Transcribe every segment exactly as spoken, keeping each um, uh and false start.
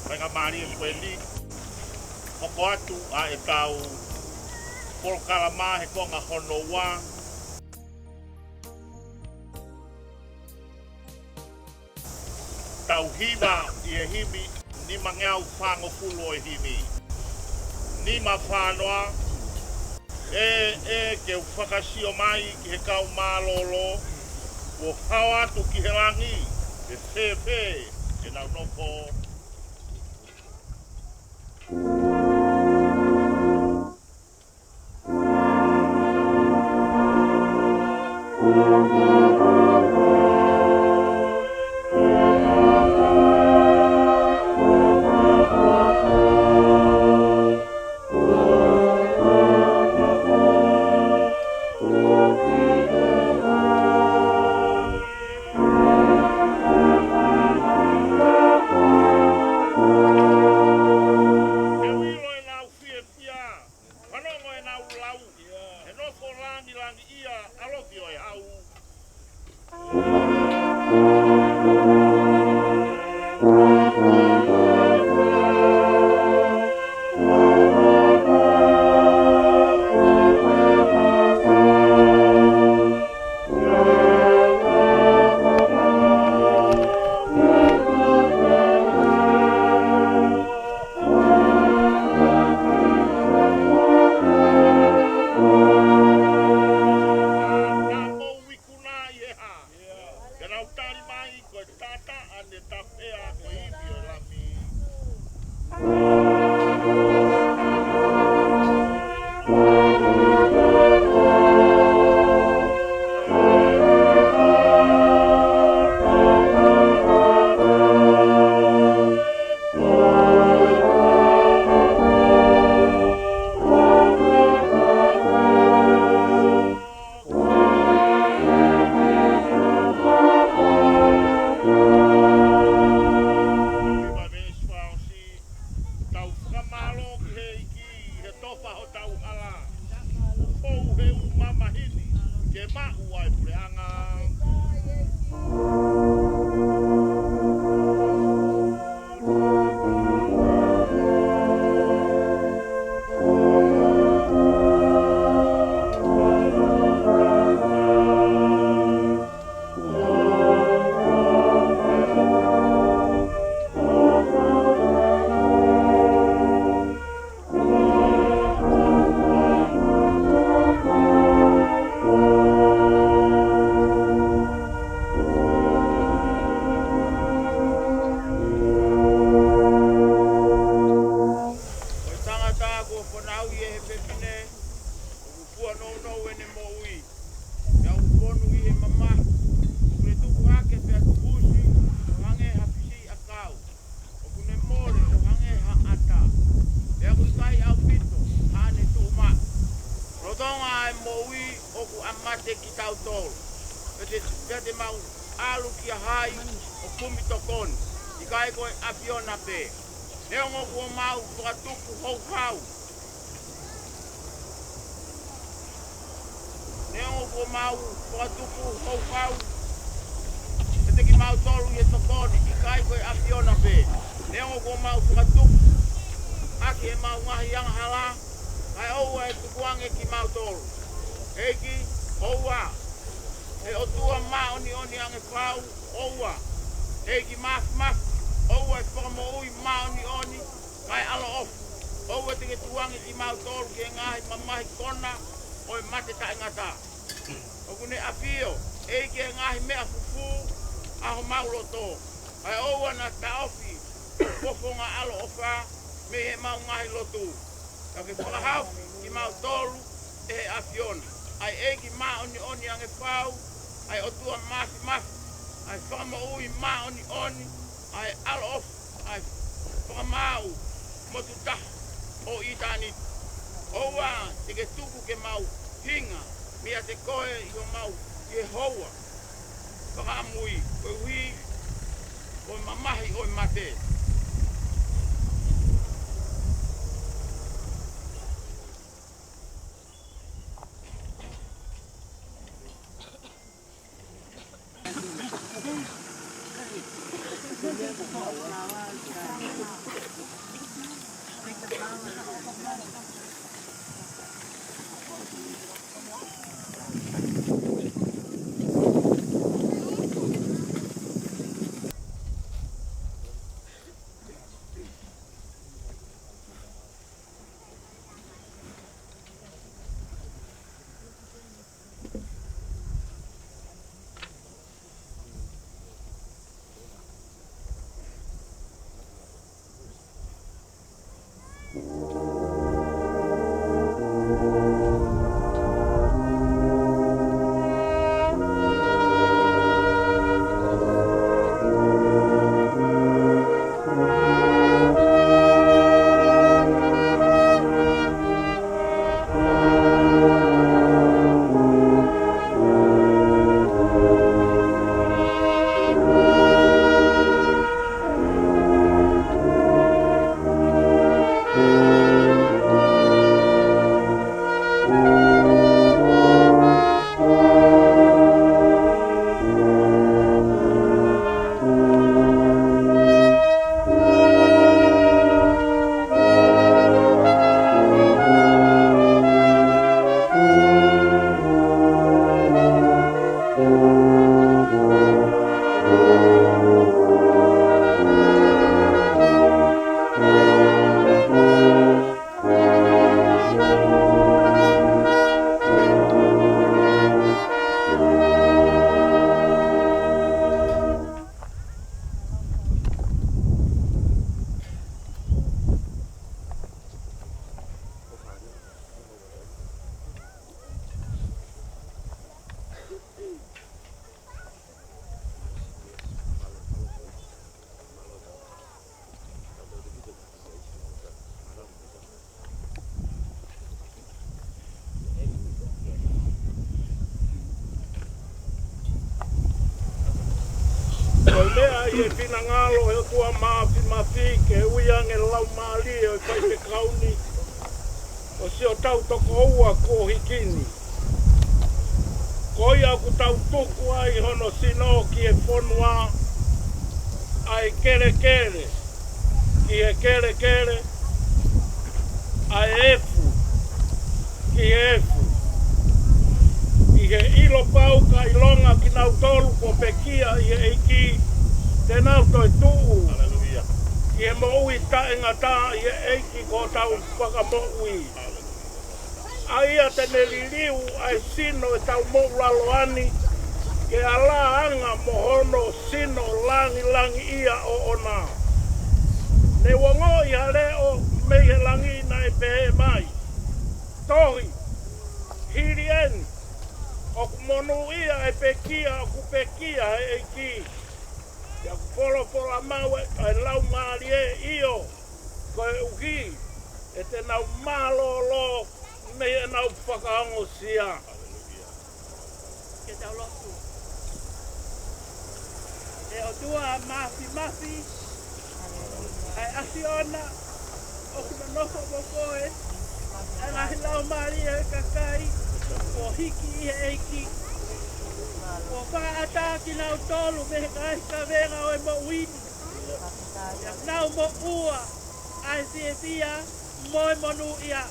Faingamālie ko eni, hoko atu ʻa ʻetau polokalama he konga hono ua. Tau hiva ʻi he himi nimangeau fāngofulu ʻo e himi. Nima fā noa. ʻE, ʻe, ke u fakasio mai ki he kau mālōlō, kuo hao atu ki he langi, ʻe fēfē ʻenau nofo. Ke u ʻilo ʻenau fiefia, fanongo ʻenau lau, he nofo langilangiʻia ʻa Lofi ʻo e Hau. Naʻa mou ikuna ʻi he hā? Ke nau tali mai, ko e taʻataʻa ne tafea, ko e ivi ʻo e Lami. Tau fakamālō ki he ʻEiki he tofa hotau hala, fou he ʻū mamahi ni ke maʻu ʻa e puleʻanga. Ko e tangata kuo fanauʻi ʻe he fefine, ʻoku fua nounou ʻene moʻui, pea ʻoku fonu ʻi he mamahi, ʻoku ne tupu hake pea tukusi, ʻo hangē ha fisiʻi ʻakau, ʻoku ne mole ʻo hangē ha ʻata, pea ʻoku ʻikai ʻaupito haʻane tuʻumaʻu. Lolotonga ʻa e moʻui ʻoku ʻa mate kitautolu, pea te, pea te mau ʻalu kia hai ʻo kumi tokoni, ʻikai ko e ʻAfiona pē. Neongo kuo mau fakatupu houhau, Neongo kuo mau fakatupu houhau ʻiate kimautolu ʻi he tokoni, ʻikai ko e ʻAfiona pē. Neongo kuo mau fakatupu ʻaki ʻemau ngaahi angahala, kae ʻoua ʻe tukuange kimautolu. ʻEiki, ʻoua, ʻe ʻOtua māʻoniʻoni ange fau, ʻoua, ʻEiki māfimafi, ʻoua ʻe fakamoʻui māʻoniʻoni, kae ʻaloʻofa, ʻoua te ke tukuange kimautolu ki he ngaahi mamahi kona ʻo e mate taʻengata. ʻOku ne ʻafio ʻEiki he ngaahi meʻa fufū ʻa homau loto, kae ʻoua naʻa taʻofi ho fofonga ʻaloʻofa mei heʻemau ngaahi lotu. Ka ke fakahaofi kimautolu ʻe he ʻAfiona, ʻa e ʻEiki māʻoniʻoni ange fau, ʻa e ʻOtua māfimafi, ʻa e Fakamoʻui māʻoniʻoni, ʻa e ʻaloʻofa, ʻa e fakamaau motu taha ʻo ʻitāniti. ʻOua te ke tuku ke mau hinga meiate koe ʻi homau, ʻi he houa fakaʻamui, koeʻuhi ko e mamahi ʻo e mate. Ko e meʻa ʻi he finangalo ʻo e ʻOtua Māfimafi ke ui ange e laumālie ʻo e faifekau ni, ʻo siʻotau tokoua kuo hiki ni. Ko ia ʻoku tau tuku ai hono sino ki he fonua, ʻa e kelekele ki he kelekele, ʻa e efu ki he efu. ʻI he ʻilo pau ka ʻilonga kinautolu kuo pekia ʻi he ʻEiki, te nau toe tuʻu, haleluia, ki he moʻui taʻengata ʻi he ʻEiki ko hotau Fakamoʻui. ʻA ia te ne liliu ʻa e sino ʻetau moʻulaloa ni ke ala anga mo hono sino langilangiʻia ʻoʻona. Ne u ongoʻi ha leʻo mei he langi naʻe pehē mai, tohi, hili eni, ʻoku monūʻia e pekia ʻoku pekia he ʻEiki. Pea ʻoku folofola maʻu ʻe he Laumālie, ʻio, koeʻuhi ʻe te nau mālōlō mei heʻenau fakaongosia. Ke tau lotu. ʻE ʻOtua Māfimafi, ʻa e ʻAfiona, ʻoku nonofo mo koe, ʻa e ngaahi laumālie ʻo e kakai kuo hiki ʻi he ʻEiki. Kuo fakaʻatā kinautolu mei he ngaahi kavenga ʻo e moʻui ni, pea nau moʻua ʻa e fiefia mo e monūʻia.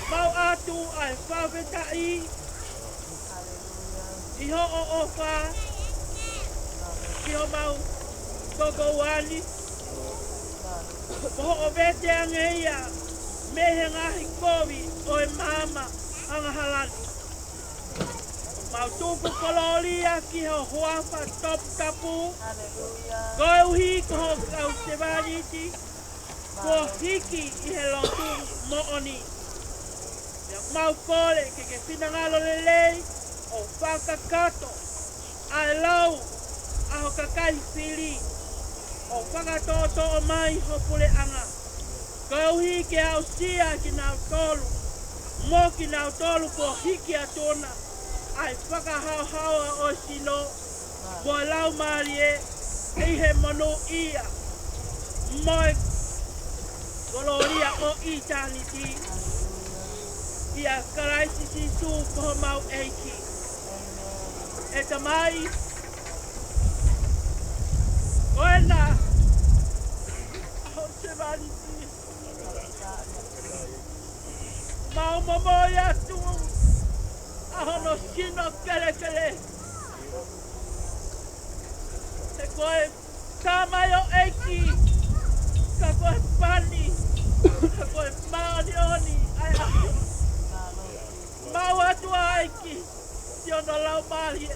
Mau ʻoatu ʻa e fakafetaʻi ʻi hoʻo ʻofa ki homau tokoua ni, mo hoʻo vete ange ia mei he ngaahi kovi ʻo e maama angahala ni. Mau tuku kolōlia ki ho huafa toputapu, haleluia, koeʻuhi ko ho kau sevāniti kuo hiki ʻi he lotu moʻoni. Pea mau kole ke ke finangalo lelei ʻo fakakakato ʻa e lau ʻa ho kakai fili, ʻo fakatoʻotoʻo mai ho puleʻanga, koeʻuhi ke aʻusia kinautolu mo kinautolu kuo hiki atu na ʻa e fakahaohaoa ʻo e sino mo e laumālie ʻi he monūʻia mo e kolōlia ʻo ʻitāniti, ʻia Kalaisi Sīsū ko homau ʻEiki. ʻE Tamai, ko ena ʻa ho sevāniti. Mau momoi atu ʻa hono sino kelekele. He ko e tamaioʻeiki, ka ko e pani, ka ko e māʻoniʻoni ʻa e ʻAfiona. Mau ʻoatu ʻa e ʻEiki, siʻono laumālie.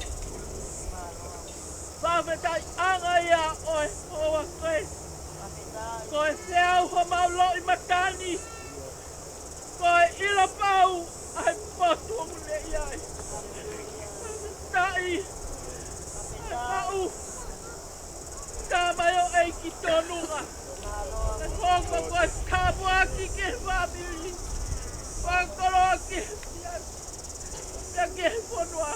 Fakafetaʻi ʻanga ia ʻo e hoa ko e, ko e feau Homau loʻimata ni, ko e ʻilo pau ʻa e potu ʻoku ne ʻi ai. Taʻi, ʻa e maʻu, tā mai ʻo ʻEiki Tonga. Ko e hoko ko e tāpuaki ki he fāmili, fakakoloa ki he siasi, pea ki he fonua.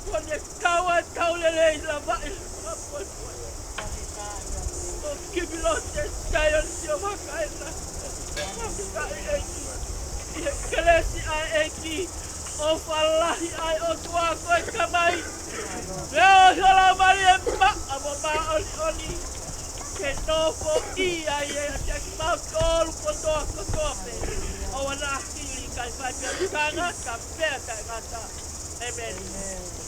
Kuo ne kau ʻa e tau lelei lava ʻi he fakapoʻuli. ʻO kipi lote Saione Siovakai na. Fakafetaʻi ʻEiki. ʻI he kelesi ʻa e ʻEiki, ʻofa lahi ʻa e ʻOtua ko e Tamai, pea ʻofa lahi ʻa e Laumālie Māʻoniʻoni, ke nofoʻia ʻiate kimautolu kotoa kotoa pē. ʻOua naʻa fili kae fai pē ʻa e tangata pea taʻengata. ʻĒmeni.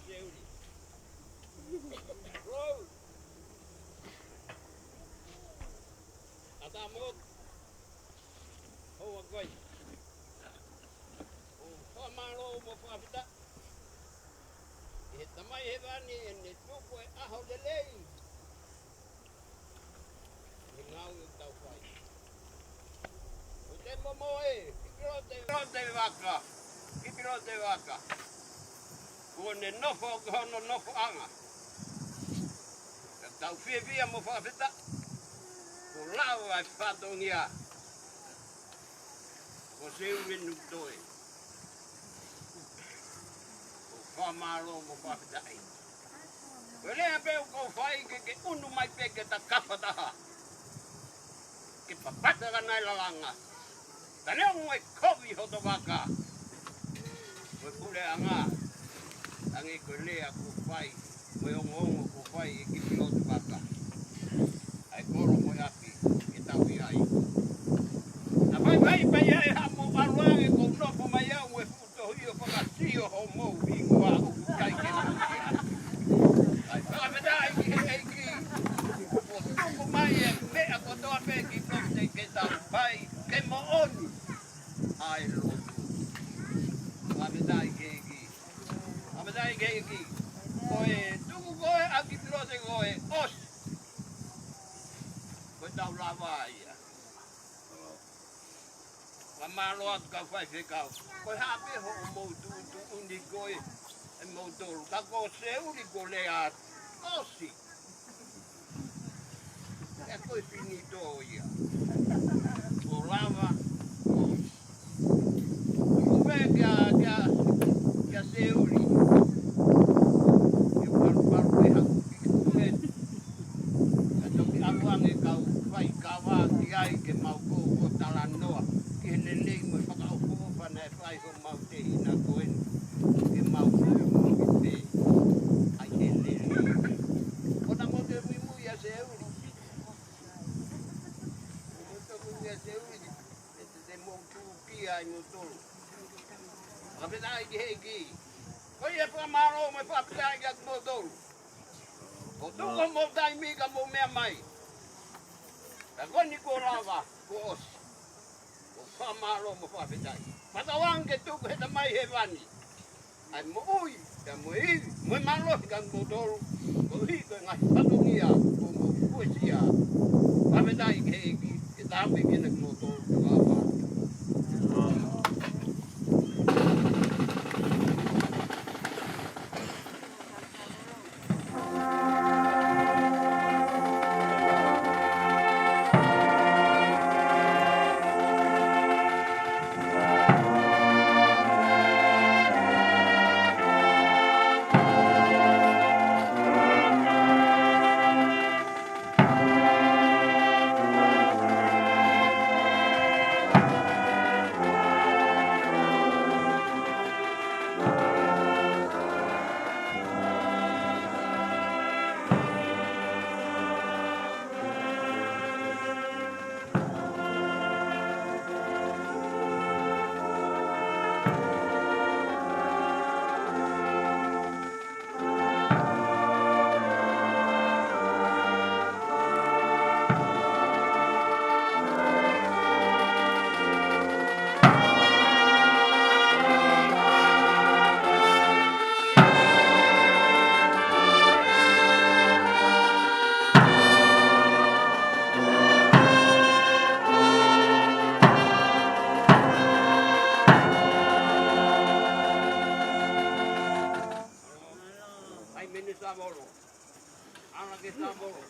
Seuli. Rou. Ata mo. Hoa koi. ʻOku fakamālō mo fakafetaʻi ʻi he Tamai Hēvani ʻene tuku e ʻaho lelei ʻi he ngāue ʻoku tau fai. Ko te momoʻe, kiʻi pilote, pilote vaka, kiʻi pilote vaka. Kuo ne nofo ki hono nofoʻanga. Ka tau fiefia mo fakafetaʻi. Kuo lava e fatongia. Ko Seuli Nukutoe. ʻOku fakamālō mo fakafetaʻi. Ko e lea pē ʻoku ou fai ke ke ʻunu mai pē ke ta kafataha. Ke papata ka nai lalanga. Ka neongo e kovi hoto vaka. Ko e puleʻanga. Tangi ko e lea ʻoku ou fai. Mo e ongoongo ʻoku ou fai ʻi he kiʻi pilote vaka. ʻA e kolo mo e ʻapi, ke tau ʻi ai. Na pai pai pai ai ha mo ʻalu ange ko nofo mai au e fuʻu tohi ʻo fakasio hoʻomou hingoa ʻoku ʻikai ke nofo ia. ʻAi, fakafetaʻi ki he ʻEiki. ʻO tuku mai e meʻa kotoa pē ki loto ke tau fai, ke moʻoni ʻa e lotu. Fakafetaʻi ki he ʻEiki. Fakafetaʻi ki he ʻEiki. Ko e tuku ko ē ʻa e kiʻi pilote ko ē ʻosi. Ko e tau lava ia. Fakamālō atu kau faifekau. Ko e hā pē hoʻomou tuʻutuʻuni ko ē ʻe moutolu. Ka ko Seuli kuo lea atu. ʻOsi. ʻE ko e finito ia. Kuo lava. ʻOsi. Tuku pē kia, kia, kia Seuli. ʻE palupalu pē haku ki he komeni. Ka toki ʻalu ange kau faikava ki ai ke mau kō ʻo talanoa ki he lelei mo e fakaʻofoʻofa naʻe fai homau tehina ko eni. Ke mau muimui pē ʻa e lelei. Ko na mo te muimui ʻa Seuli. Mo te muimui ʻa Seuli. Te te mou tūkia ʻi moutolu. Fakafetaʻi ki he ʻEiki. Ko ia fakamālō mo e fakafetaʻi kia moutolu. ʻO tuku homou taimi ka mou meʻa mai. Ka ko eni kuo lava, kuo ʻosi. ʻOku fakamālō mo fakafetaʻi. Fakatauange ke tuku he Tamai Hēvani ʻa e moʻui, ʻa e moʻui, mo e mālohi kia moutolu, koeʻuhi ko e ngaahi fatongia ʻoku mou fuesia. Fakafetaʻi ki he ʻEiki, ke tāpuekina kimoutolu, ke vāvā. ʻAi mene Savolo. Ana ke Savolo.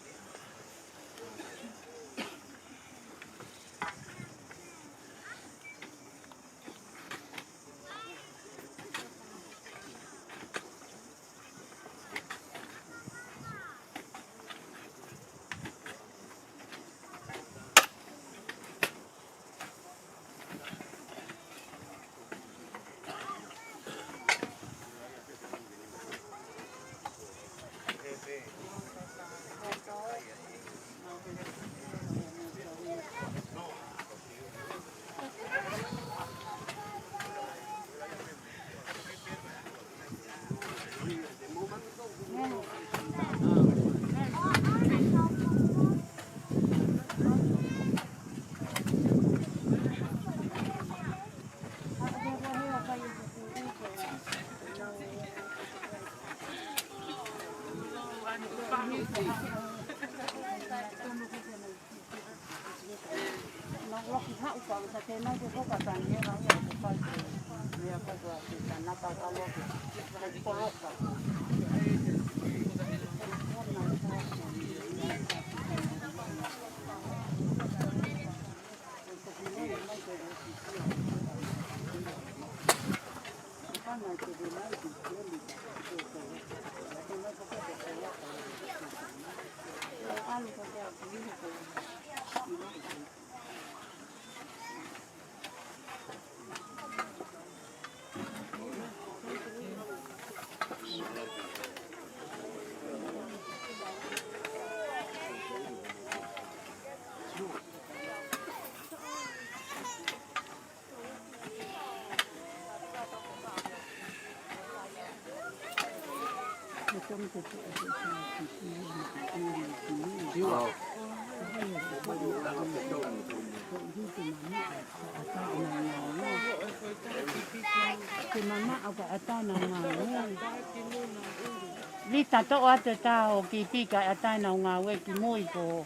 Lita, toʻo atu e tā ʻo kipi kae ʻatā ʻenau ngāue ki mui, kuo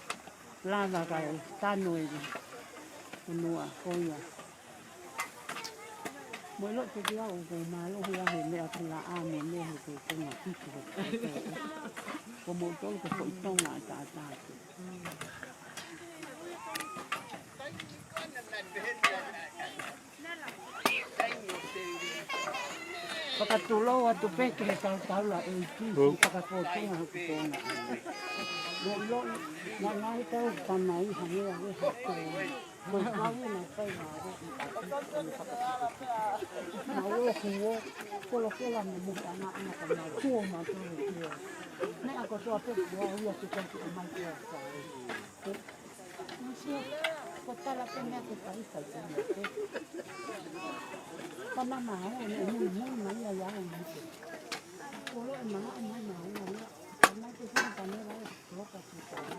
lava kae tanu e fonua ko ia. Mo e loto ke au ko mālohi ʻa e meʻa ko la a mo ne he ko konga piki he. Ko mo tolu ko ko i Tonga ʻa e taʻataʻa. Fakatulou atu pē ke he tautau la e iti, fakafōtunga hoki Tonga. Mo ʻilo, na ngai tau tamai hangē ʻa e ha tō. Ko e kau ʻena kai ngā roki atu. Mau ō kuo, kolokela mo muhi ʻana ʻana ka mau kuo mātou e kuo. Meʻa kotoa pē kuo au ia te kau ki ʻomai ki ʻa kai. Ko tala pē meʻa ke fai fai pē meʻa pē. Ka mama ō, ne mui mui mai ia ia ō mai pē. Kolo e mama ō mai mai ō mai. Ka mai pē sina ka ne rai, kolo ka ki kai.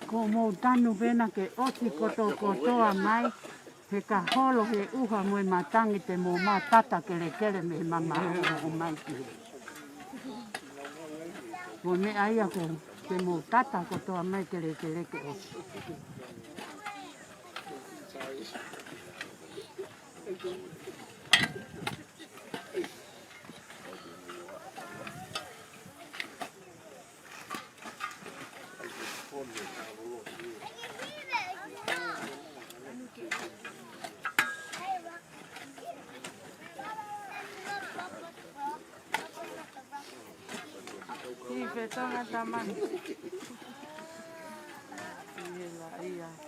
Ko mou tanu pē ena ke ʻosi kotokotoa mai, he ka holo he ʻuha mo e matangi te mou matata kelekele mei he mamaʻo ʻo mai ki he. Ko e meʻa ia ko te mou tata kotoa mai kelekele ke ʻosi. Ki Fetonga tamani. Ia la ia.